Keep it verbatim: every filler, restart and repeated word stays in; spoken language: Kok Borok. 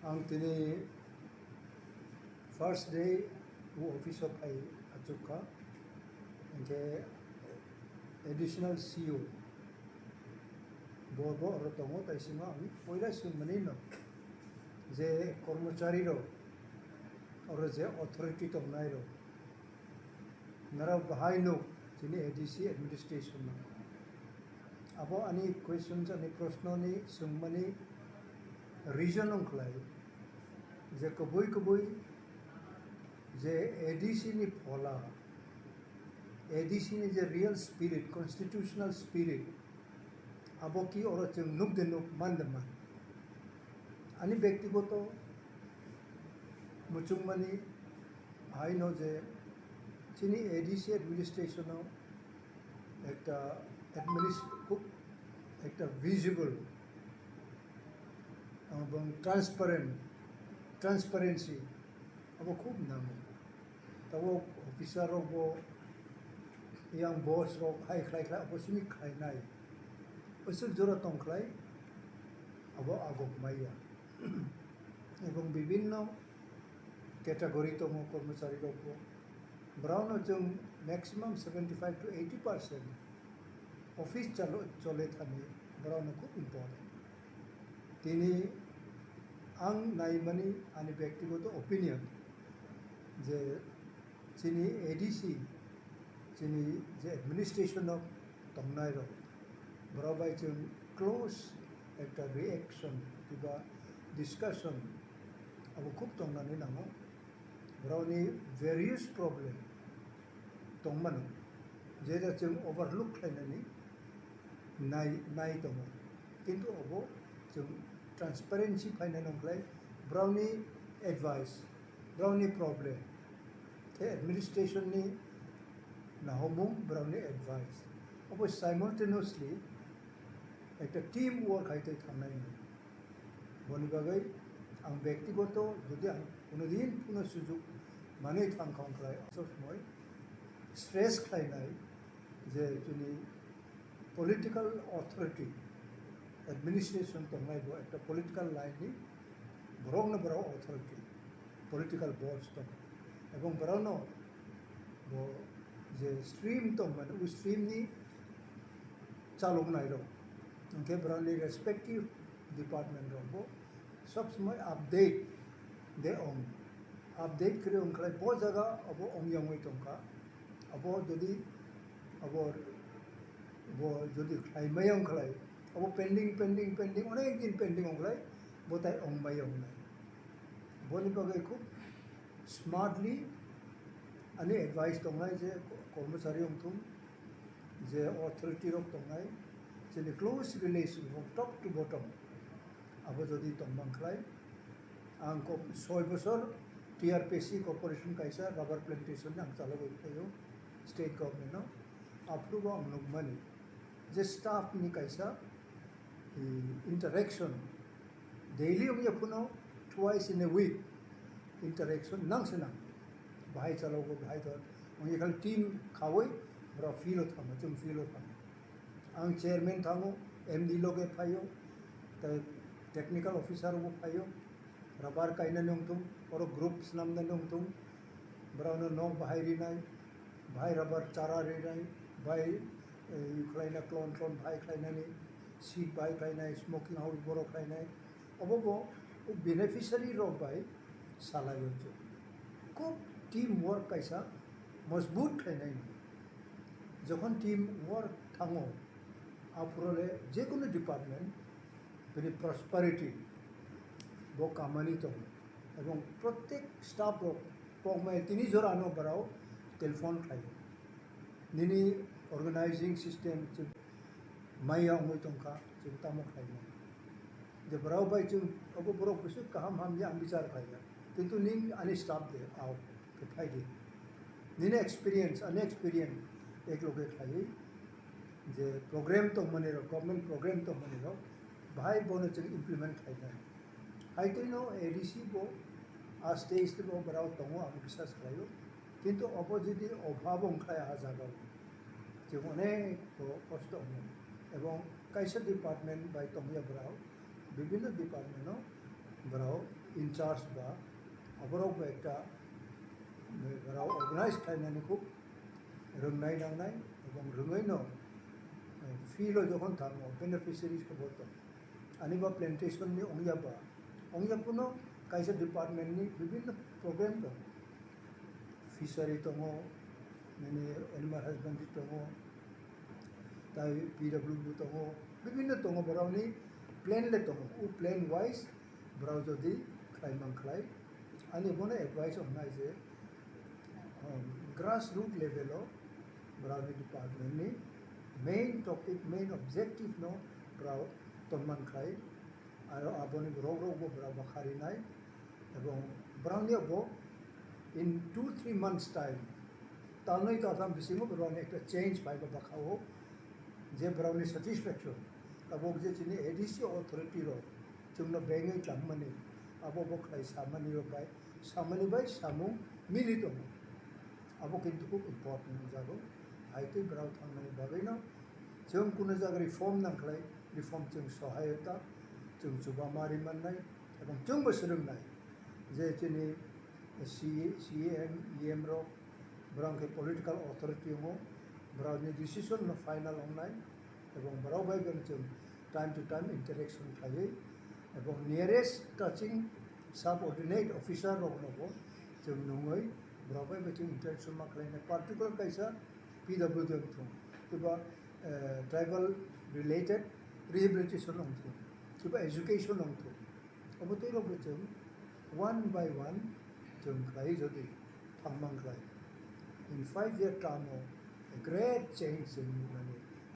Ang tini first day o office o phai achukha, hinkhe additional C O bo, bo oro tongo, tai simo ang poila swngmani no je kormochari rok, oro je authority tongnai rok, nara bahai nuk chini A D C administration no. Abo ani questions, ani proshno ni swngmani reason wngkhlai je kubui kubui je A D C ni phola, A D C ni je real spirit, constitutional spirit, abo ki oro chwng nuk de nuk, man de man. Ani bektigoto muchungmani haino je chini A D C administration o ekta administ-, khub ekta visible ebong transparent, transparency abo khub nango. Tabuk officer rok bo, yang boss rok hai khlai khlai, abo simi khlainai. Bwswk jora tong khlai, abo agok maya. Ebong bibinno category tongo kormochari rok bo. Borokno chwng maximum seventy five to eighty percent office chalo-, chole thani borokno khub important. Tini ang naimani ani bektigoto opinion je chini A D C, chini je administration o tongnai rok, borok bai chwng close ekta reaction kiba discussion abo khub tongnani nango. Borokni various problem tongmano, jeta chwng overlook khlainani nai, nai tongo. Kintu obo chwng transparency phainani wngkhlai borokni advice, borokni problem, tei administration ni nahomung, borokni advice. Obo simultaneously ekta team work hai tei thangnai. Boni bagwi ang bektigoto jodi ang kuno din kuno sujuk manwi thang kha wngkhlai, somoi stress khlainai je chini political authority, administration tongnai bo ekta political line ni borokno borok authority, political boss tong, ebong borokno bo je stream tong mani, o stream ni chaloknai rok, hwnkhe borokni respective department rok bo sob somoi update de ong, update kwrwi wngkhlai bo jaga obo ongya wngwi tongkha. Abo jodi, abo bo jodi khlai maya wngkhlai, abo pending, pending, pending, onek din pending wngkhlai, bo tai ong maya wngnai. Boni bagwi khub smartly ani advice tongnai je kormochari wngthung, je authority rok tongnai, chini close relation from top to bottom, abo jodi tongmang khlai, ang kok soi bosor T R P C corporation kaisa rubber plantation ni ang chalogwi phaio state government no, aphuru bo ang nukmani je staff ni kaisa, eh, interaction daily wngya phano twice in a week interaction nang se nang. Bahai chalogo, bahai to wngya khali team khawi borok field o thango, chwng field o thango. Ang chairman thango, M D loge phaio, tei technical officer bo phaio, rubber kainani wngthung, oro group swnamnani wngthung, borokno nok bahai rinai, bahai rubber chara rinai, bahai, eh, khlaina klon klon bahai khlainani, seed bahai khlainai, smoking house borok khlainai, obo bo beneficiary rok bai salai o chwng. Khub team work kaisa mojbut khlainai. Jokhon team work thango, aphuru le jekunu department bini prosperity bo kamani tongo, ebong protek staff rok pokmai tini jora no borok telephone khlai o. Nini organizing system chwng maya wngwi tongkha, chwng tamo khlainai. Je borok bai chwng obo borok bwswk kaham hamya ang bichar khlaiya. Kintu nini ani staff de ao, khe phai di. Nini experience, ani experience ek loge khlaiwi je program tongmani rok, government program tongmani rok, bahai bono chwng implement khlainai. Hai twi no A D C bo aste aste bo borok tongo, ang biswas khlaio. Kintu obo jodi obhab wngkha a jaga o, chwng onek bo kosto wngo. Ebong kaisa department bai tongya borok, bibinno department o Borok in charge ba, aborok bo ekta borok organize khlainani khub rwngnai nangnai, ebong rwngwi no field o jokhon thango beneficiaries ko bo tong. Ani ba plantation ni ongya ba, ongya kuno kaisa department ni bibhinno program tong, fishery tongo, mane animal husbandry tongo, tai P W D tongo, bibhinno tongo, borokni plan le tongo, o plan wise borok jodi khlai man khlai, ani bono advice wngnai je, um, grassroot level o borokni department ni main topic, main objective no borok tongman khlai, aro aboni borok rok bo borok bo kharinai, ebong borokni bo in two three months time, talnoi taltham bisingo borokni ekta change phaiba bwkhao, je borokni satisfaction, tabuk je chini A D C authority rok chwngno bengwi tangmani, abo bo khlai samani rok bai, samani bai samung mili tongo. Abo kintu khub important wngjago. Hai tei borok thangnani bagwino chwng kuno jaga reform nangkhlai, reform chwng sohayota, chwng chubama ri mannai, ebong chwngbo swrwngnai je chini C E M, E M rok, borok khe political authority wngo, borokni decision no final wngnai, ebong borok bai bo chwng time to time interaction khlaiwi, ebong nearest touching subordinate officer rok no bo chwng nungwi borok bai bo chwng interaction ma khlainai, particular kaisa P W D wng thung, kiba, eh, tribal related rehabilitation wng thung, kiba education wng thung. Obo tei rok bo chwng one by one chwng khlai jodi thangmang khlai. In five year term o a great change chwng nuknani